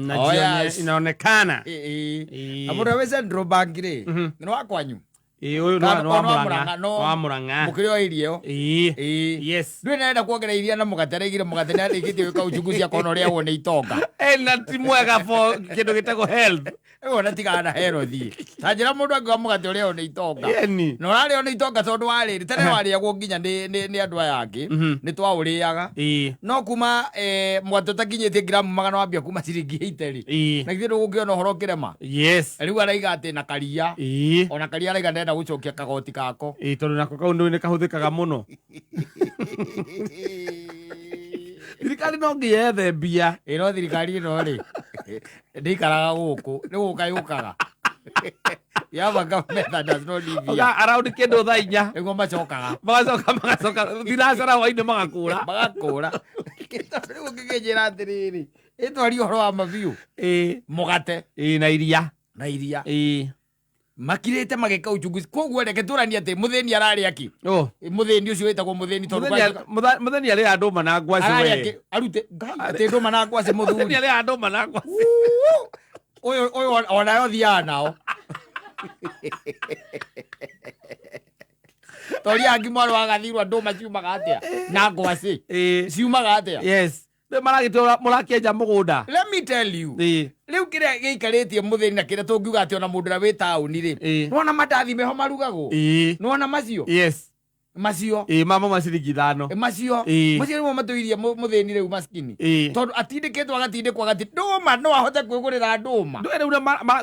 Na Oh, jione- yes. inaonekana. Ĩĩ. Ĩĩ. Na mũndũ ũrĩa wĩ Central Bank rĩ, nĩ wa kwanyu? Ĩĩ, ũyũ nĩ wa- Kana- nĩ wa o nĩ wa Murang'a. Murang'a, no. Nĩ wa Murang'a. Mũkĩrĩ o area ĩyo? Ĩĩ. Ĩĩ. Yes. Ndũĩ nĩarenda kuongerera iria na mũgate, araigire mũgate nĩarĩkĩtie gwĩka uchunguzi akona ũrĩa wona itonga. Eh, na ti mwega for kĩndũ gĩtagwo health. Rĩu ona tigana na herothi. Ta njĩra mũndũ angiuga mũgate ũrĩa nĩ itonga. Yeni. Na ũrarĩo nĩ itonga tondũ wa rĩrĩ, tene warĩagwo nginya nĩ andũ aya angĩ, nĩ twaũrĩaga. No kuma mũgate ũtakinyĩtie ngiramu magana wambia kuma ciringi 80 rĩ. Na githĩ ndũgũkĩona ũhoro ũkĩrema? Yes. Rĩu araiga atĩ na karia. Ona karia araiga ndenda gũcokia kagoti kako. Ĩĩ, tondũ nako kau nĩ kahũthĩkaga mũno. Thirikari no nginya yethe mbia. Ĩno thirikari ĩno rĩ, ndĩikaraga gũkũ, nĩ gũka yũkaga. Yaba government that does not live here. Oga around kĩndũ thaa inya. Nĩguo macokaga. Magacoka thinacara hwainĩ magakũra. Magakũra. Tondũ rĩu ũngĩkĩnjĩra atĩrĩrĩ, ĩtwarie ũhoro wa mabiũ. Mũgate. Ĩĩ, na iria. Na iria. Makirĩte magĩka uchunguzi. Koguo reke tũranie atĩ mũthĩni ararĩa kĩ? Oh. Mũthĩni ũcio wĩtagwo mũthĩni tondũ Mũthĩni arĩaga ndũma na ngwacĩ Ararĩa we. kĩ? Arute Ngai, atĩ ndũma na ngwacĩ mũthuri. Mũthĩni arĩaga ndũma na ngwacĩ. Ũyũ ũyũ onayo thiaga nao. Toria angi mwarĩ wa gathirwa ndũma ciumaga atĩa na ngwacĩ. Ciumaga atĩa? Yes. Rĩu maragĩtwĩra mũrakĩenja mũgũnda. Let me tell you. Rĩu kĩrĩa gĩikarĩtie mũthĩni na kĩrĩa tũngiuga atĩ ona mũndũ ũrĩa wĩ taũni rĩ. Nĩwona mandathi meho marugagwo? Nĩwona macio? Yes. Macio. Ĩĩ, mamo ma ciringi ithano. Macio. Macio nĩmo matũirie mũthĩni rĩu maskini. Tondũ atindĩkĩtwo agatindĩkwo agati ndũma no ahote kwĩgũrĩra ndũma. Ndũĩ rĩu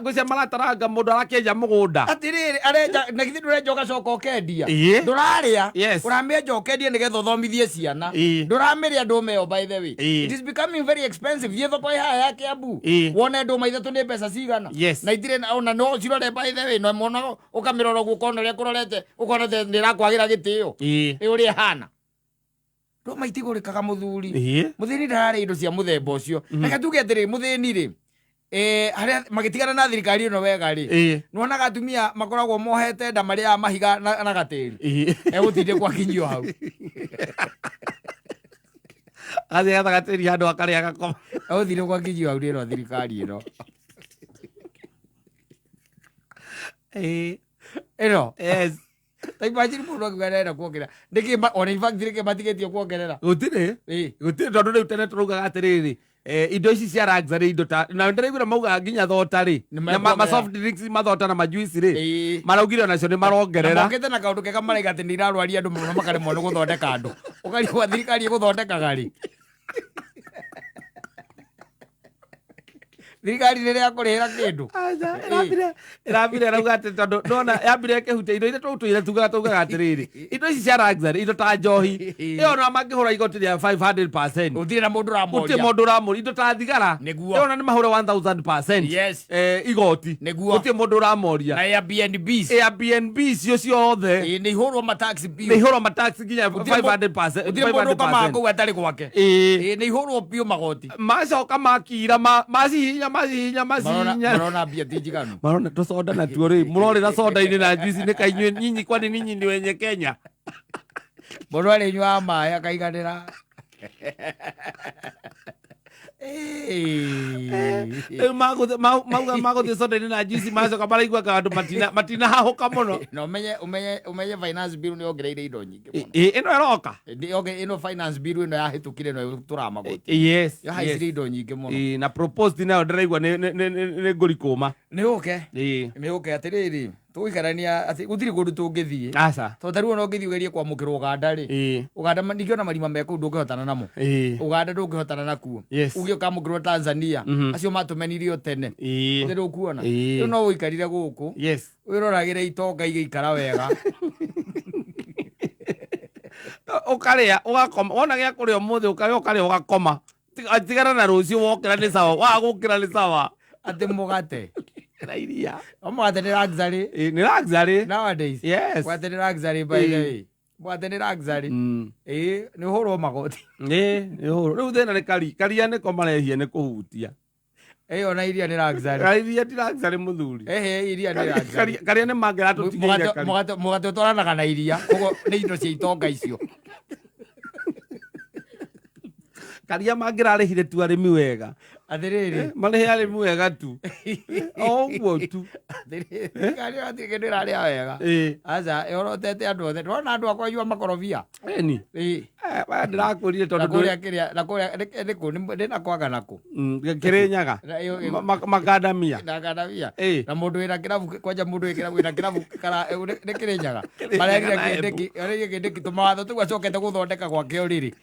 ngwĩciria marataranga mũndũ arakĩenja mũgũnda. Atĩrĩrĩ, arenja, na githĩ ndũrenja ũgacoka ũkendia? Ndũrarĩa. Ũramĩenja ũkendia nĩgetha ũthomithie ciana. Ndũramĩrĩa ndũma ĩyo by the way. It is becoming very expensive. Thiĩ thoko ĩ haha ya Kiambu. Wone ndũma ithatũ nĩ mbeca cigana. Na itirĩ na, ona no ũcirore by the way, na mwana ũkamĩrora ũguo ũkona ũrĩa ĩkũrorete, ũkona ta nĩ ĩrakwagĩra gĩtĩo. Ĩ ũrĩa ĩhana. Ndũma itigũrĩkaga mũthuri. Mũthĩni ndararĩa indo cia mũthemba ũcio. Reke tuge atĩrĩ, mũthĩni rĩ, harĩa magĩtigana na thirikari ĩno wega rĩ, nĩwonaga atumia makoragwo mohete nda marĩaga mahiga na gatĩri. Egũtindĩkwo akinyio hau. Agathiĩ agatha gatĩri handũ akarĩa agakoma. Egũtindĩkwo akinyio hau nĩ ĩno thirikari ĩno. Ĩno. Yes. Ta imagine mũndũ akiuga ndarenda kuongerera. Nĩkĩ ona in fact nĩkĩ matigĩtie kuongerera? Gũtirĩ. Gũtirĩ tondũ rĩu tene tũraugaga atĩrĩrĩ, indo ici cia luxury indo ta na ndĩraiguire maugaga nginya thota rĩ, Nĩ na ma mekuongerera. soft drinks mathota na majuice rĩ, maraugire onacio nĩ marongerera. Na mokĩte na kaũndũ kega maraiga atĩ nĩ irarwaria andũ mũno makaremwo nĩ gũthondeka andũ. Ũkarigwo thirikari ĩgũthondekaga rĩ? Thirikari nĩ rĩa kũrĩhĩra kĩndũ. Aca, ĩrambire ĩrauga atĩ tondũ nona yambire ĩkĩhutia indo iria tũtũire tugaga atĩrĩrĩ, indo ici cia luxury, indo ta njohi, ĩyo ona mangĩhũra igoti rĩa 500%. Gũtirĩ na mũndũ ũramoria. Gũtirĩ mũndũ ũramũria. Indo ta thigara. Nĩguo. Ĩyo ona nĩ mahũre 1000%. Yes. Igoti. Nĩguo. Gũtirĩ mũndũ ũramoria. Na Airbnbs. Airbnb icio ciothe. Ĩĩ, nĩ ihũrwo matax biũ. Nĩ ihũrwo matax nginya Gũtirĩ 500%. Gũtirĩ mũndũ ũkomaga kũu atarĩ gwake. Ĩĩ. Ĩĩ, nĩ ihũrwo biũ magoti. Macoka makira, macihinya, macihinya, macihinya. Marona mbia ti njiganu. Marona tũconda natuo rĩ, mũrorĩra soda-inĩ na juice nĩ kainyuĩ nyinyi, kwani ninyi ni wenye Kenya? Mũndũ arĩnyuaga maĩ akaiganĩra. Rĩu mauga magũthiĩ soda-inĩ na juice, macoka maraigua ka andũ matinahahũka mũno. Na ũmenye finance bill nĩ yongereire indo nyingĩ mũno. Ĩno ĩroka? Ĩno finance bill ĩno yahĩtũkire ĩno tũramagoti. Yes, Yahaicire yes. indo nyingĩ mũno. Na proposed nayo ndĩraigua nĩ ngũri kũma. Nĩ ũke. Nĩ ũke atĩrĩrĩ, tũgũikarania atĩ gũtirĩ kũndũ tũngĩthiĩ. Aca. Tondũ ta rĩu ona ũngĩthiĩ ũgerie kwamũkĩrwo Ũganda rĩ, Ũganda ningĩ ona marima me kũu ndũngĩhotana namo. Ũganda ndũngĩhotana nakuo. Yes. Uge ũkamũkĩrwo Tanzania, acio matũmenirie o tene. Nĩ ndũkuona? Rĩu no ũikarire gũkũ. Yes. Wĩroragĩre itonga igĩikara wega. Ũkarĩa, ũgakoma. Wona gĩa kũrĩa ũmũthĩ, ũkarĩa, ũkarĩa, ũgakoma. Tigana na rũciũ wokĩra nĩ sawa, waga gũkĩra nĩ sawa. Atĩ mũgate. Na iria. O mũgate nĩ luxury. Ĩ, nĩ luxury. Nowadays. Yes. Mũgate nĩ luxury by the way. Mũgate nĩ luxury. Ĩ, nĩ ũhũrwo magoti. Ĩ, nĩ ũhũrwo. Rĩu thĩna nĩ kari, karia nĩko marehia nĩ kũhutia. Ĩ, ona iria nĩ luxury. Karia iria ti luxury mũthuri. Ehe, iria nĩ luxury. Karia nĩ mangĩratũtigĩire karia. Mũgate ũtwaranaga na iria, koguo nĩ indo cia itonga icio. Karia mangĩrarĩhire tu arĩmi wega. Atĩrĩrĩ. Marĩhe arĩmi wega tu, o ũguo tu. Atĩrĩrĩ, thirikari ĩyo hatirĩ kĩndũ ĩrarĩa wega. Aca, ĩhorotete andũ othe. Ndĩrona andũ akwa anyua makorobia. Ĩni. Ĩĩ. Ndĩrakwĩrire Na tondũ kũrĩa kĩrĩa, na kũrĩa nĩ kũ, ndĩna kwaga nakũ. Kĩrĩnyaga. Na ĩyo- Makandamia. Na kandamia. Ĩĩ. Na mũndũ wĩna kĩrabu, kwanja mũndũ wĩ kĩrabu, wĩna kĩrabu kara nĩ Kĩrĩnyaga. Kĩrĩnyaga Marerire na Embu. kĩndĩki, marerire kĩndĩki tũmawatho tũu acokete gũthondeka gwake ũrĩrĩ.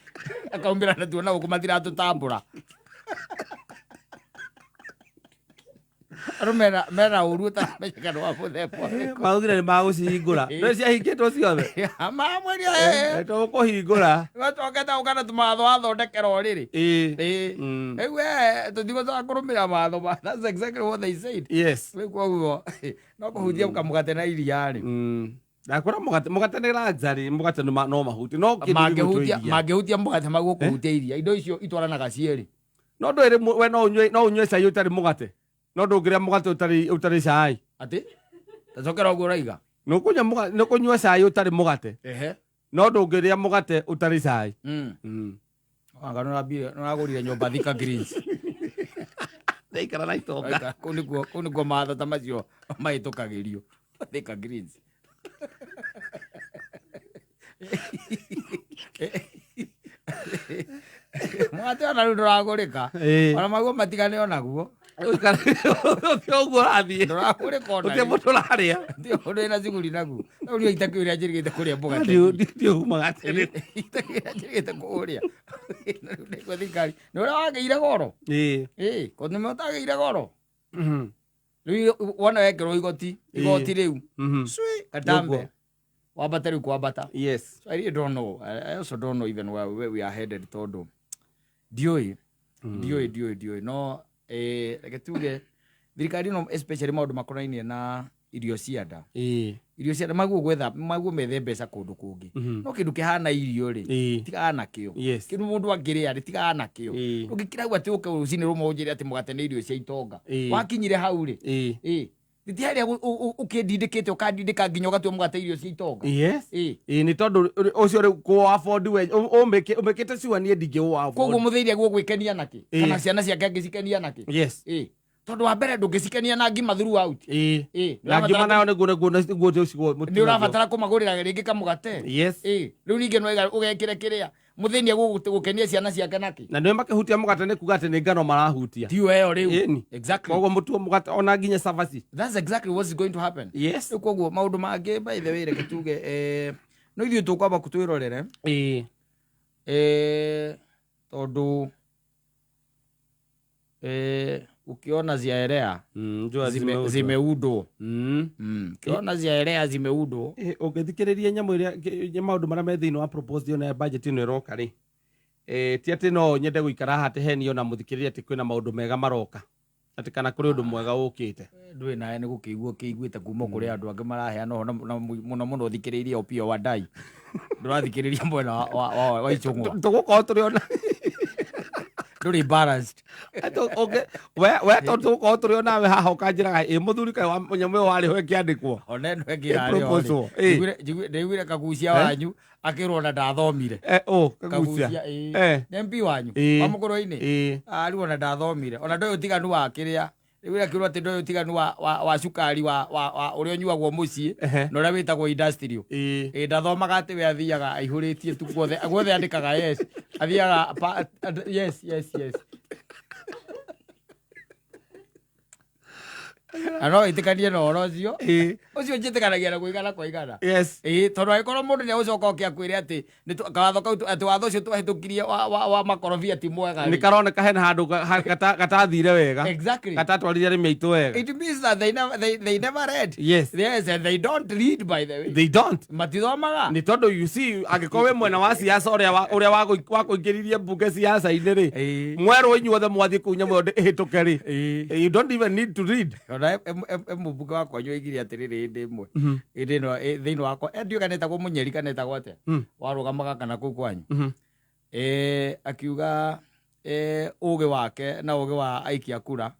Akaumĩra natuo na gũkũ matiratũtambũra. Andũ mena ũru ũtaramenyeka nĩ wa mũthemba ũrĩkũ. Maugire nĩ magũcihingũra. Nĩ ciahingĩtwo ciothe. Mamwĩria, Tũkũhingũra. Gacokete gũka na tũmawatho wathondekera ũrĩrĩ. Ĩĩ. Ĩĩ. Rĩu we tũtigũcoka kũrũmĩrĩra mawatho ma, that's exactly what they said. Yes. Rĩu koguo no kũhutia kamũgate na iria rĩ. Ndakwĩra mũgate nĩ luxury, mũgate no mahuti. No kĩndũ gĩgwĩtwo Mangĩhutia iria. mangĩhutia mũgate maguo kũhutia iria. Indo icio itwaranaga cierĩ. No ndũrĩ we no ũnyue cai ũtarĩ mũgate. No ndũngĩrĩa mũgate ũtarĩ cai. Atĩ? Tacokera ũguo ũraiga. Nĩ ũkũnyua cai ũtarĩ mũgate. Ehe. No ndũngĩrĩa mũgate ũtarĩ cai. Anga nĩ ũragũrire nyũmba Thika Greens. Ndaikara na itonga. Kũu nĩkuo mawatho ta macio mahĩtũkagĩrio. Thika Greens. Mũgate ona rĩu ndũragũrĩka. Ona maguo matigane onaguo. Ũthiĩ ũguo ũrathiĩ. Ndũragũrĩka ona Ũthiĩ rĩu. mũndũ ũrarĩa. Ũthiĩ mũndũ wĩna cuguri naguo. Rĩu niĩ itakĩũĩ ũrĩa njĩrĩgĩte kũrĩa mũgate. Ndiũ mũgate rĩu. Itakĩũĩ ũrĩa njĩrĩgĩte kũũrĩa. Rĩu ndaigua thirikari. Nĩ ũrĩa wagĩire goro. Ĩĩ. Ĩĩ, ko nĩ ũtagĩire goro. Rĩu wona wekĩrwo igoti, igoti rĩu. Cui, katambe. Nĩguo. Wambate rĩu kwambata. Yes. So I really don't know. I also don't know even where we are headed tondũ ndiũĩ. Ndiũĩ. No reke tuge thirikari ĩno especially maũndũ makonainie na irio cia nda. Ĩĩ. Irio cia nda maguo gwetha, maguo methe mbeca kũndũ kũngĩ. No kĩndũ kĩhana irio rĩ, tigaga nakĩo. Yes. Kĩndũ mũndũ angĩrĩa rĩ, tigaga nakĩo. Ĩĩ. Ndũngĩkira hau atĩ ũke rũcinĩ rũmwe ũnjĩre atĩ mũgate nĩ irio cia itonga. Ĩĩ. Wakinyire hau rĩ. Ĩĩ. Ĩĩ. Ti harĩa ũkĩndindĩkĩte ũkandindĩka nginya ũgatua mũgate irio cia itonga. Yes. Ĩĩ. Ĩĩ, nĩ tondũ ũcio rĩu kũ afford we ũmĩkĩte cua niĩ ndingĩ ũ afford. Koguo mũthĩini aguo gwĩkenia nakĩ? Ĩĩ. Kana ciana ciake angĩcikenia nakĩ? Yes. Ĩĩ. Tondũ wa mbere ndũngĩcikenia na ngima throughout. Ĩĩ. Ĩĩ. Na ngima nayo nĩguo ũcio Nĩ ũrabatara kũmagũrĩra rĩngĩ kamũgate. Yes. Ĩĩ. Rĩu ningĩ no ũgekĩre kĩrĩa. Mũthĩni agũgũkenia ciana ciake nakĩ? Na nĩwe makĩhutia mũgate nĩ kuga atĩ nĩ ngano marahutia. Tiyo ĩyo rĩu. Ĩni. Exactly. Koguo mũtuo mũgate ona nginya cabaci. That's exactly what's going to happen. Yes. Rĩu koguo maũndũ mangĩ by the way reke tuge no ithuĩ tũkwamba twĩrorere. Ĩĩ. Tondũ ukiona ziaelea Njua zimeundwo. Ukiona ziaelea zimeundwo. Ũngĩthikĩrĩria nyamũ ĩrĩa maũndũ marĩa me thĩinĩ wa proposed ĩno ya budget ĩno ĩroka rĩ, ti atĩ no nyende gũikara haha atĩ henio na mũthikĩrĩria atĩ kwĩna maũndũ mega maroka, atĩ kana kũrĩ ũndũ mwega ũkĩte. Ndũĩ nawe nĩ gũkĩigua ũkĩiguĩte kuma kũrĩ andũ angĩ maraheana ũhoro na mũno mũno ũthikĩrĩirie Opiyo Wandayi. Ndũrathikĩrĩria mwena wa Ichung'wa. Tũgũkorwo tũrĩ ona Ndũrĩ balanced. We tondũ tũgũkorwo tũrĩ onawe haha ũkanjĩraga ĩ mũthuri kaĩ wa nyamũ ĩyo warĩ ho ĩkĩandĩkwo. Ona ĩno ĩngĩ yarĩ ho rĩ. Proposal, ĩ. Ndaiguire kagucia wanyu akĩrwo ona ndathomire. Kagucia. Kagucia, ĩ. Nĩ MP wanyu, wa Mũkũrwe-inĩ. Rĩu ona ndathomire. Ona ndoĩ ũtiganu wa kĩrĩa. Rĩu akĩrwo atĩ ndoĩ ũtiganu wa cukari wa ũrĩa ũnyuagwo mũciĩ na ũrĩa wĩtagwo industrial. Ĩ, ndathomaga atĩ we athiaga aihũrĩtie tu guothe, guothe andĩkaga yes. Athiaga yes, yes, yes. Na no wĩtĩkanie na ũhoro ũcio. Ũcio njĩtĩkanagia naguo igana kwa igana. Yes. Ĩ, tondũ angĩkorwo mũndũ nĩegũcoka oke akwĩre atĩ nĩ kawatho kau atĩ watho ũcio twahĩtũkirie wa makorobia ti mwega rĩ. Nĩ karoneka hena handũ gatathire wega. Exactly. Gatatwarire arĩmi aitũ wega. It means that they never read. Yes. Yes, and they don't read, by the way. They don't. Matithomaga. Nĩ tondũ you see, angĩkorwo wĩ mwena wa siasa ũrĩa wa kũingĩririe mbunge siasa-inĩ rĩ, mwerwo inyuothe mwathiĩ kũu nyamũ ĩyo ĩhĩtũke rĩ. You don't even need to read. Ona mũmbunge wakwa nĩoigire atĩrĩrĩ hĩndĩ ĩmwe. Hĩndĩ ĩno, thĩinĩ wakwa, ndiũĩ kana etagwo Mũnyeri kana etagwo atĩa. Warũgamaga kana kũu kwanyu. Akiuga ũgĩ wake na ũgĩ wa aikia kura.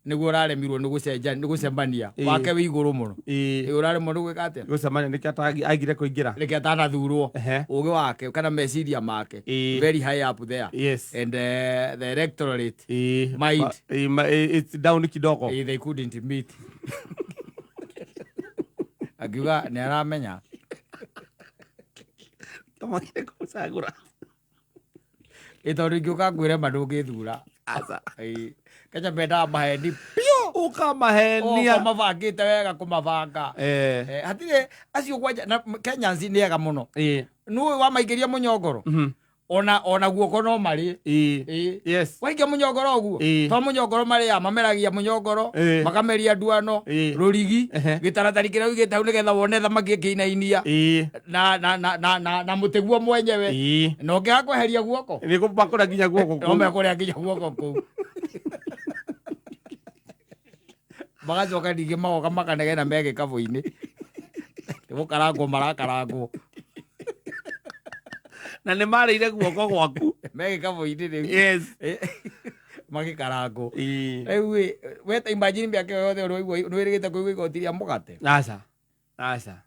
Nĩguo ũraremirwo nĩ gũcenjania, nĩ gũcemania. Ĩĩ. Wake wĩ igũrũ mũno. Ĩĩ. Ĩĩ, ũraremwo nĩ gwĩka atĩa? Gũcemania nĩkĩo aigire kũingĩra. Reke atanathurwo. Ehe. Ũgĩ wake kana meciria make. Ĩĩ. Very high up there. Yes. And the electorate. Ĩĩ. Might. Ĩĩ, it's down kidogo. Ĩĩ, they couldn't meet. Akiuga nĩ aramenya. Kamagire kũmũcagũra. Ĩ tondũ ingĩũka ngwĩre ma ndũngĩthura. Aca. Ĩĩ. Kenya mendaga maheni Ũkamahenia. Ũka mabangĩte wega kũmabanga. Eh. Hatirĩ acio kwanja na Kenyans nĩ ega mũno. Ĩĩ. Nũĩ wamaingĩria mũnyongoro. Ona guoko no marĩ. Ĩĩ. Ĩĩ. Yes. Waikia mũnyongoro ũguo. Ĩĩ. To mũnyongoro marĩaga mameragia mũnyongoro, Ĩĩ. makameria nduano, Ĩĩ. rũrigi, Ehe. gĩtaratari kĩrĩa ũigĩte hau nĩgetha wone thamaki ĩkĩinainia. Ĩĩ. Na mũtĩ guo mwenyewe. Ĩĩ. Na ũngĩaga kweheria guoko. Nĩ kũmakũra nginya guoko No kũu. mekũrĩa nginya guoko kũu. Magacoka ningĩ magoka makanegena me gĩkabũ-inĩ. Nĩ gũkarangwo marakarangwo. Na nĩ marĩire guoko gwaku. Me gĩkabũ-inĩ rĩu. Yes. Magĩkarangwo. Ĩĩ. Rĩu ĩ, we ta imagine mĩaka ĩyo yothe ũrĩ nĩ wĩrĩgĩte kũigua igoti rĩa mũgate. Aca. Aca.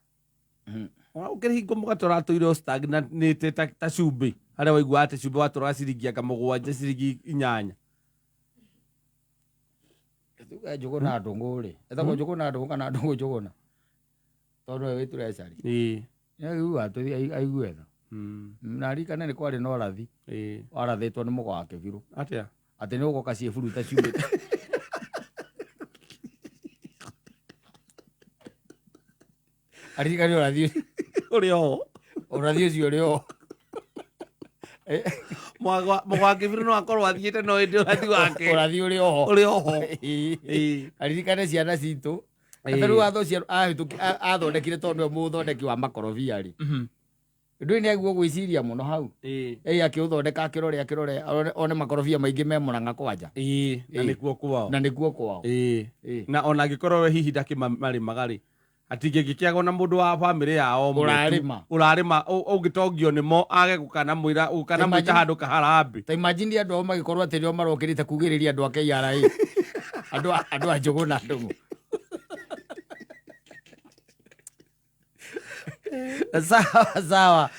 Ũkĩrĩ hingo mũgate ũratũire ũstagnanĩte ta cumbĩ harĩa waigua atĩ cumbĩ watũraga ciringi anga mũgwanja ciringi inyanya. Tuge njũgũna ndũng'ũ rĩ. Ĩtagwo njũgũna ndũng'ũ kana ndũng'ũ njũgũna? Tondũ we wĩ treasury. Ĩĩ. Nĩ aiguaga tũthiĩ aigue tha. Na ririkane nĩ kwarĩ na ũrathi. Ĩĩ. Warathĩtwo nĩ mũgo wa Kĩbirũ. Atĩa? Atĩ nĩ ũgoka ciĩburuta ciumĩte. Aririkane ũrathi ũcio. Ũrĩ oho. Ũrathi ũcio ũrĩ oho. Mũgo wa Kĩbirũ no akorwo athiĩte no ĩndĩ ũrathi wake. Ũrathi ũrĩ oho. Ũrĩ oho. Ĩĩ. Ĩĩ. Aririkane ciana citũ. Ĩĩ. Ata rĩu watho ũcio athondekire tondũ nĩwe mũthondeki wa makorobia rĩ. Ndũĩ nĩ aiguo gwĩciria mũno hau. Ĩĩ. Ĩĩ, akĩũthondeka akĩrore, akĩrore, one makorobia maingĩ me Mũrang'a kwanja. Ĩĩ, na Ĩĩ. nĩkuo kwao. Na nĩkuo kwao. Ĩĩ. Ĩĩ. Na ona angĩkorwo we hihi ndakĩmarĩmaga rĩ, hatingĩngĩkĩagwo na mũndũ wa bamĩrĩ yao ũmwe tu. Ũrarĩma. Ũrarĩma, ũngĩtongio nĩmo age gũkanamwĩra, gũkanamwĩta Imagine- handũ kaharambĩ. Ta imagine andũ ao magĩkorwo atĩ nĩo marokĩrĩte kugĩrĩria andũ a KRA. Andũ a Njũgũna Ndũng'ũ. Sawa, sawa.